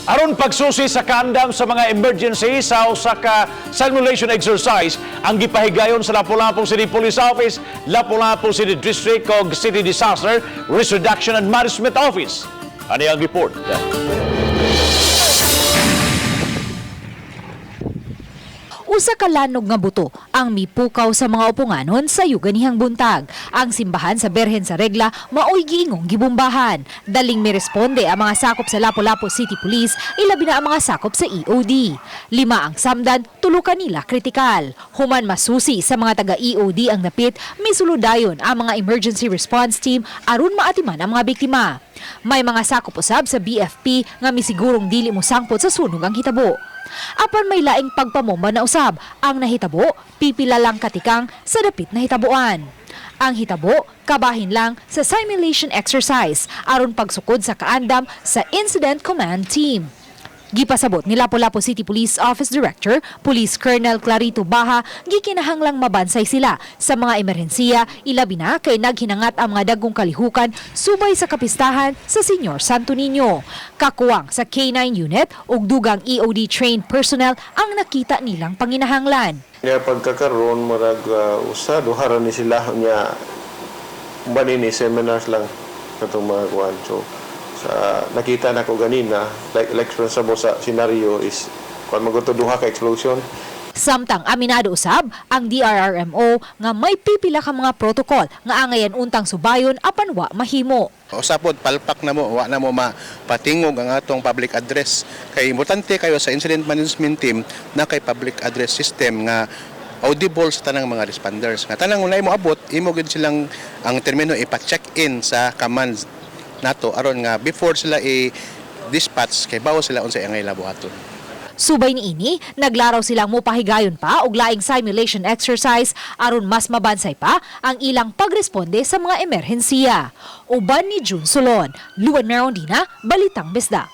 Aron pagsusi sa kaandam sa mga emergency sa usa ka simulation exercise ang gipahigayon sa Lapu-Lapu City Police Office, Lapu-Lapu City District ug City Disaster Risk Reduction and Management Office. Ani ang report. Usa ka lanog nga buto ang mipukaw sa mga uponganon sa yuganihang buntag. Ang simbahan sa Berhen sa Regla maoy giingong gibumbahan. Daling miresponde ang mga sakop sa Lapu-Lapu City Police, ilabi na ang mga sakop sa EOD. Lima ang samdan, tulo kanila kritikal. Human masusi sa mga taga EOD ang dapit, misuludayon ang mga emergency response team aron maatiman ang mga biktima. May mga sakop usab sa BFP nga misigurong dili mo sangpot sa sunog ang hitabo. Apan may laing pagpamomba na usab ang nahitabo, pipila lang katikang sa dapit na hitabuan. Ang hitabo, kabahin lang sa simulation exercise aron pagsukod sa kaandam sa Incident Command Team. Gipasabot ni Lapu-Lapu City Police Office Director, Police Colonel Clarito Baha, gikinahanglang mabansay sila sa mga emerhensiya, ilabi na kay naghinangat ang mga dagkong kalihukan subay sa kapistahan sa Senyor Santo Niño. Kakuwang sa K9 unit ug dugang EOD trained personnel ang nakita nilang panginahanglan. Nya pagkakaroon murag usa duha ra ni sila, nya bani ni seminars lang katong mga kuan. So sa nakita nako ganina, like for example sa scenario is kuan maguto duha ka explosion. Samtang aminado usab ang DRRMO nga may pipila ka mga protocol nga angayan untang subayon apan wa mahimo. Usa pod, palpak na mo, wa na mo mapatingog ang atong public address kay importante kayo sa incident management team na kay public address system nga audible sa tanang mga responders nga tanang unay mo abot, imo gid silang ang termino ipa-check in sa command nato aron nga before sila i-dispatch kay bawo sila unsay angay labuhaton. Subay niini, naglaraw silang mopahigayon pa og laing simulation exercise aron mas mabansay pa ang ilang pagresponde sa mga emerhensiya. Uban ni June Solon, Luan Merondina, Balitang Bisdak.